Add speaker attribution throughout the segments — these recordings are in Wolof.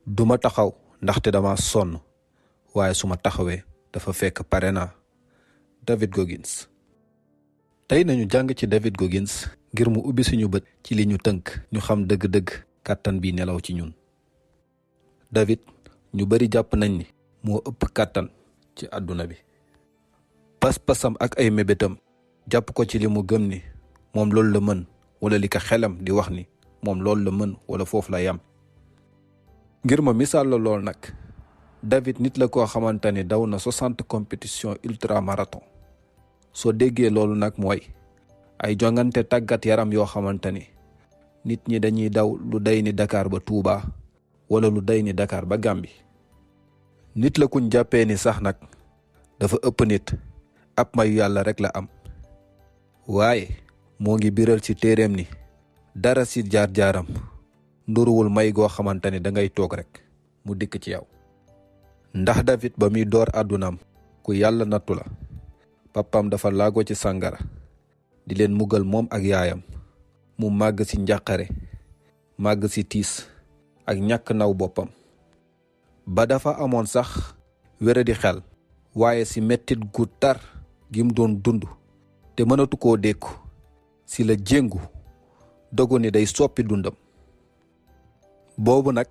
Speaker 1: duma taxaw ndaxte dama sonn waaye suma taxawee dafa fekk pare naa. David Goggins. tey nañu jàng ci David Goggins ngir mu ubbi suñu bët ci li ñu tënk ñu xam dëgg-dëgg kàttan bi nelaw ci ñun. David ñu bari jàpp nañ ni moo ëpp kàttan ci àdduna bi. pas-pasam ak ay mébétam jàpp ko ci li mu gëm ni moom loolu la mën wala li ko xelam di wax ni moom loolu la mën wala foofu la yam. ngir ma misaal la lool nag David nit la koo xamante ni daw na 60 compétition ultra marathon. soo déggee loolu nag mooy ay jongante tàggat yaram yoo xamante ni nit ñi dañuy daw lu day ni Dakar ba Touba wala lu day ni Dakar ba Gambie. nit la kuñ jàppee ni sax nag dafa ëpp nit ab mayu yàlla rek la am. waaye moo ngi biral ci téereem ni dara ci jaar-jaaram nduruwul may goo xamante ni dangay toog rek mu dikk ci yow. ndax David ba muy door àddunaam ku yàlla nattu la. papam dafa laago ci sàngara di leen mugal moom ak yaayam mu màgg ci njàqare màgg ci tiis ak ñàkk naw boppam. ba dafa amoon sax wéradi xel waaye ci mettit gu tar gi mu doon dund te mënatu koo dékku ci la jéngu dogu ni day soppi dundam. boobu nag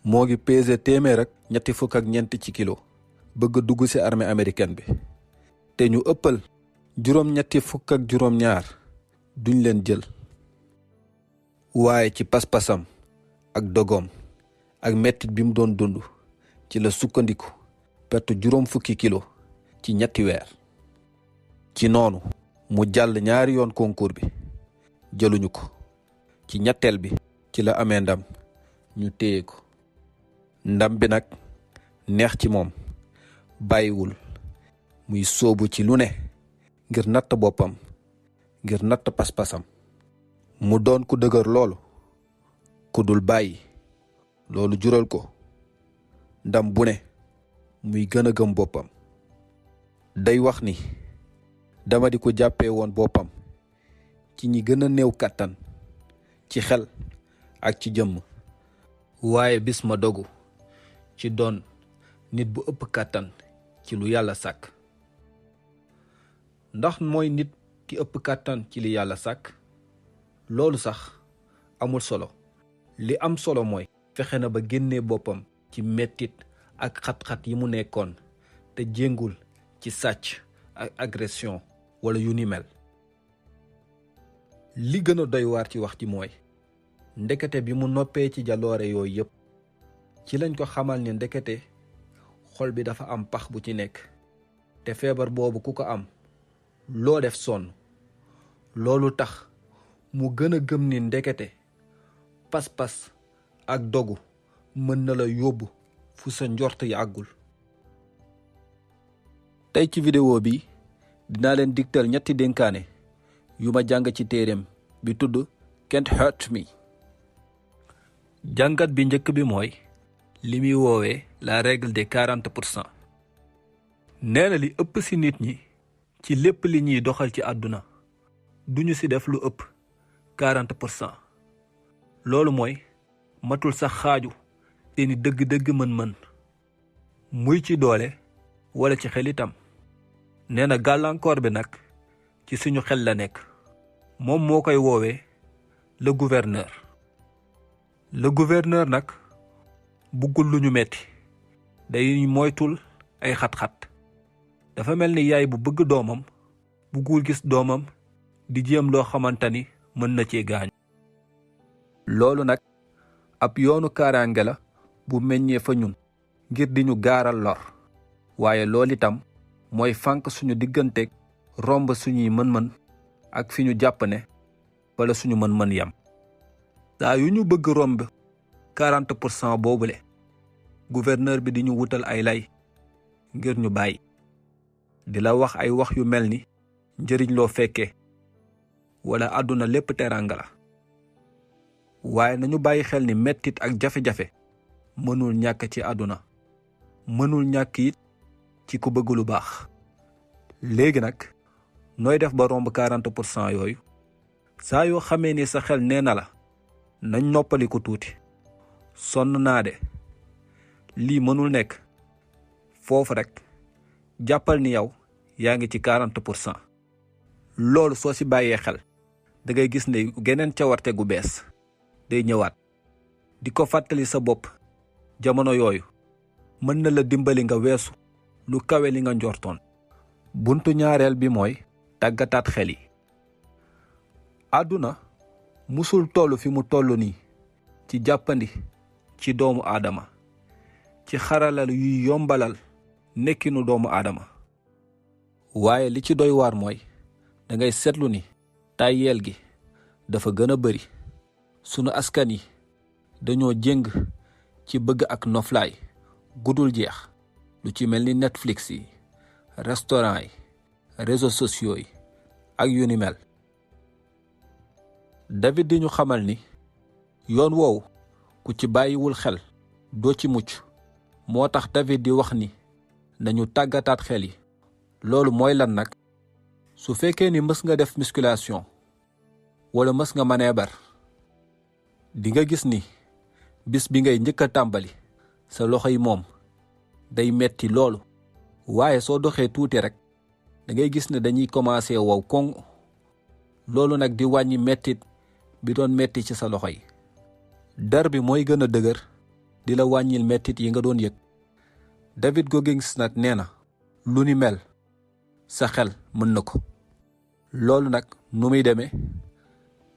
Speaker 1: moo ngi pesé téeméer ak ñetti fukk ak ñeent ci kilo bëgg dugg ci armée américaine bi te ñu ëppal juróom-ñetti fukk ak juróom-ñaar duñ leen jël. waaye ci pas-pasam ak dogoom ak mettit bi mu doon dund ci la sukkandiku perte juróom fukki kilo ci ñetti weer. ci noonu mu jàll ñaari yoon concours bi jëluñu ko ci ñetteel bi ci la amee ndam ñu téye ko. ndam bi nag neex ci moom bàyyiwul muy sóobu ci lu ne ngir natt boppam ngir natt pas-pasam. mu doon ku dëgër loolu ku dul bàyyi loolu jural ko ndam bu ne muy gën a gëm boppam. day wax ni dama di ko jàppee woon boppam ci ñi gën a néew kàttan ci xel ak ci jëmm. waaye bis ma dogu ci doon nit bu ëpp kàttan ci lu yàlla sàkk. ndax mooy nit ki ëpp kàttan ci li yàlla sàkk? loolu sax amul solo. li am solo mooy fexe na ba génnee boppam ci mettit ak xat-xat yi mu nekkoon te jéngul ci sàcc ak agression wala yu ni mel. li gën a doy waar ci wax ci mooy ndekete bi mu noppee ci jaloore yooyu yépp ci lañ ko xamal ne ndekete xol bi dafa am pax bu ci nekk te feebar boobu ku ko am loo def sonn. loolu tax mu gën a gëm ni ndekete pas-pas ak dogu mën na la yóbbu fu sa njort yàggul. tey ci vidéo bi dinaa leen digtal ñetti dénkaane yu ma jàng ci téereem bi tudd Can't Hurt Me. jàngat bi njëkk bi mooy li muy woowee la règle des 40%. nee na li ëpp ci nit ñi ci lépp li ñuy doxal ci àdduna duñu ci def lu ëpp 40%. loolu mooy matul sax xaaju seeni dëgg-dëgg mën-mën muy ci doole wala ci xel itam. nee na gàllankoor bi nag ci suñu xel la nekk. moom moo koy woowee le gouverneur. le gouverneur nag buggul lu ñu metti day moytul ay xat-xat. dafa mel ni yaay bu bëgg doomam buggul gis doomam di jéem loo xamante ni mën na cee gaañu. loolu nag ab yoonu kaaraange la bu meññee fa ñun ngir di ñu gaaral lor. waaye loolu itam mooy fànk suñu digganteeg romb suñuy mën-mën ak fi ñu jàpp ne wala suñu mën-mën yam. saa yu ñu bëgg romb 40% boobule gouverneur bi di ñu wutal ay lay ngir ñu bàyyi. di la wax ay wax yu mel ni njëriñ loo fekkee wala àdduna lépp teraanga la. waaye nañu bàyyi xel ni mettit ak jafe-jafe mënul ñàkk ci àdduna mënul ñàkk it ci ku bëgg lu baax. léegi nag nooy def ba romb 40% yooyu? saa yoo xamee ni sa xel nee na la nañ noppali ko tuuti sonn naa de lii mënul nekk foofu rek jàppal ni yow yaa ngi ci 40%. loolu soo ci bàyyee xel da ngay gis ne geneen cawarte gu bees day ñëwaat. di ko fàttali sa bopp jamono yooyu mën na la dimbali nga weesu lu kawe li nga njortoon. buntu ñaareel bi mooy tàggataat xel yi. àdduna musul toll fi mu toll nii ci jàppandi ci doomu aadama, ci xaralal yuy yombalal nekkinu doomu aadama. waaye li ci doy waar mooy da ngay seetlu ni tàyyeel gi dafa gën a bari. sunu askan yi dañoo jéng ci bëgg ak noflaay gudul jeex, lu ci mel ni Netflix yi, restaurant yi, réseaux sociaux yi ak yu ni mel. David di ñu xamal ni yoon woowu ku ci bàyyiwul xel doo ci mucc. moo tax David di wax ni nañu tàggataat xel yi. loolu mooy lan nag? su fekkee ni mës nga def musculation wala mës nga maneebar, di nga gis ni bis bi ngay njëkk a tàmbali sa loxo yi moom day metti loolu. waaye soo doxee tuuti rek da ngay gis ne dañuy commencé wow koŋ. loolu nag di wàññi mettit bi doon metti ci sa loxo yi. der bi mooy gën a dëgër di la wàññil mettit yi nga doon yëg. David Goggins nag nee na lu ni mel sa xel mën na ko. loolu nag nu muy demee?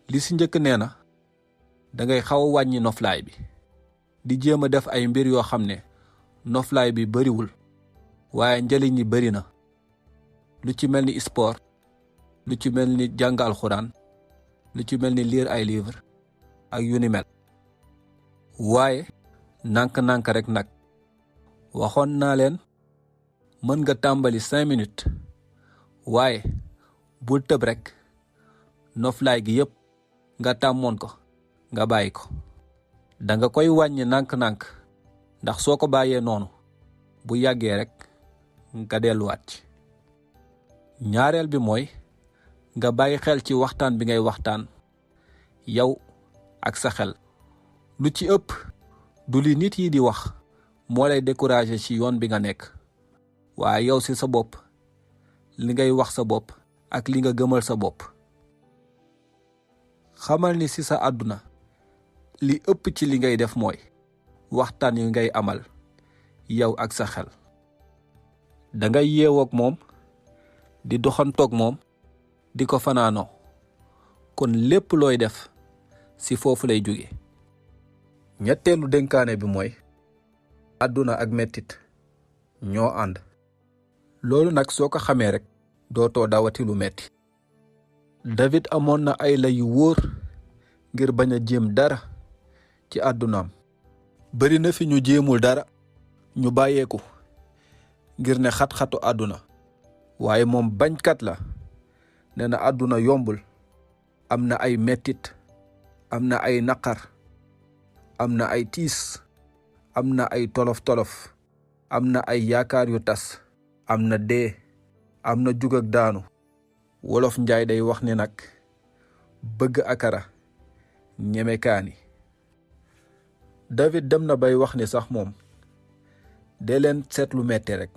Speaker 1: li si njëkk nee na da ngay xaw a wàññi noflaay bi, di jéem a def ay mbir yoo xam ne noflaay bi bariwul waaye njëriñ yi bari na. lu ci mel ni sport, lu ci mel ni jàng alxuraan, lu ci mel ni lire ay livre ak yu ni mel. waaye nànk-nànk rek nag. waxoon naa leen mën nga tàmbali 5 minutes waaye bul tëb rek noflaay gi yépp nga tàmmoon ko nga bàyyi ko. danga koy wàññi nànk-nànk, ndax soo ko bàyyee noonu bu yàggee rek nga delluwaat ci. ñaareel bi mooy nga bàyyi xel ci waxtaan bi ngay waxtaan yow ak sa xel. lu ci ëpp du li nit yi di wax moo lay décourager ci yoon bi nga nekk, waaye yow ci sa bopp li ngay wax sa bopp ak li nga gëmal sa bopp. xamal ni ci sa àdduna li ëpp ci li ngay def mooy waxtaan yu ngay amal yow ak sa xel. dangay yeewook moom, di doxantoog moom, di ko fanaanoo. kon lépp looy def ci foofu lay jóge. ñetteelu dénkaane bi mooy àdduna ak mettit ñoo ànd. loolu nag soo ko xamee rek dootoo dawati lu metti. David amoon na ay lay yu wóor ngir bañ a jéem dara ci àddunaam. bari na fi ñu jéemul dara ñu bàyyeeku ngir ne xat-xatu àdduna. waaye moom bañkat la. nee na àdduna yombul. am na ay mettit, am na ay naqar, am na ay tiis, am na ay tolof-tolof, am na ay yaakaar yu tas, am na dee, am na jug ak daanu. wolof njaay day wax ne nag bëgg akara ñeme kaani. David dem na bay wax ni sax moom dee leen seet lu metti rek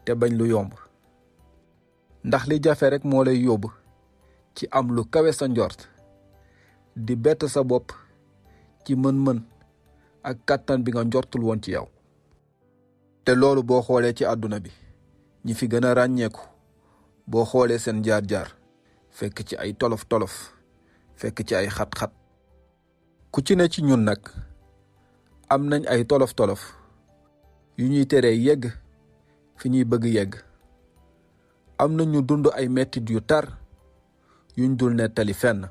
Speaker 1: te bañ lu yomb, ndax li jafe rek moo lay yóbbu ci am lu kawe sa njort, di bett sa bopp ci mën-mën ak kàttan bi nga njortul woon ci yow. te loolu boo xoolee ci àdduna bi ñi fi gën a ràññeeku, boo xoolee seen jaar-jaar fekk ci ay tolof-tolof, fekk ci ay xat-xat. ku ci ne ci ñun nag am nañ ay tolof-tolof yu ñuy teree yegg fi ñuy bëgg yegg. am na ñu dund ay mettit yu tar yuñ dul nettali fenn.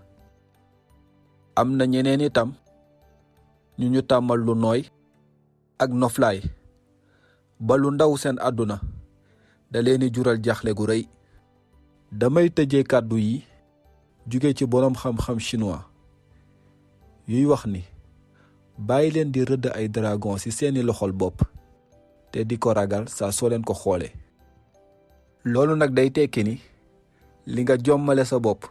Speaker 1: am na ñeneen itam ñu tàmmal lu nooy ak noflaay ba lu ndaw seen àdduna da leeni jural jaxle gu rëy. damay tëjee kàddu yi jóge ci borom xam-xam chinois yuy wax ni bàyyi leen di rëdd ay dragon ci seeni loxol bopp te di ko ragal saa soo leen ko xoolee. loolu nag day tekki ni li nga jommale sa bopp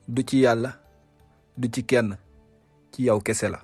Speaker 1: du ci yàlla, du ci kenn, ci yow kese la.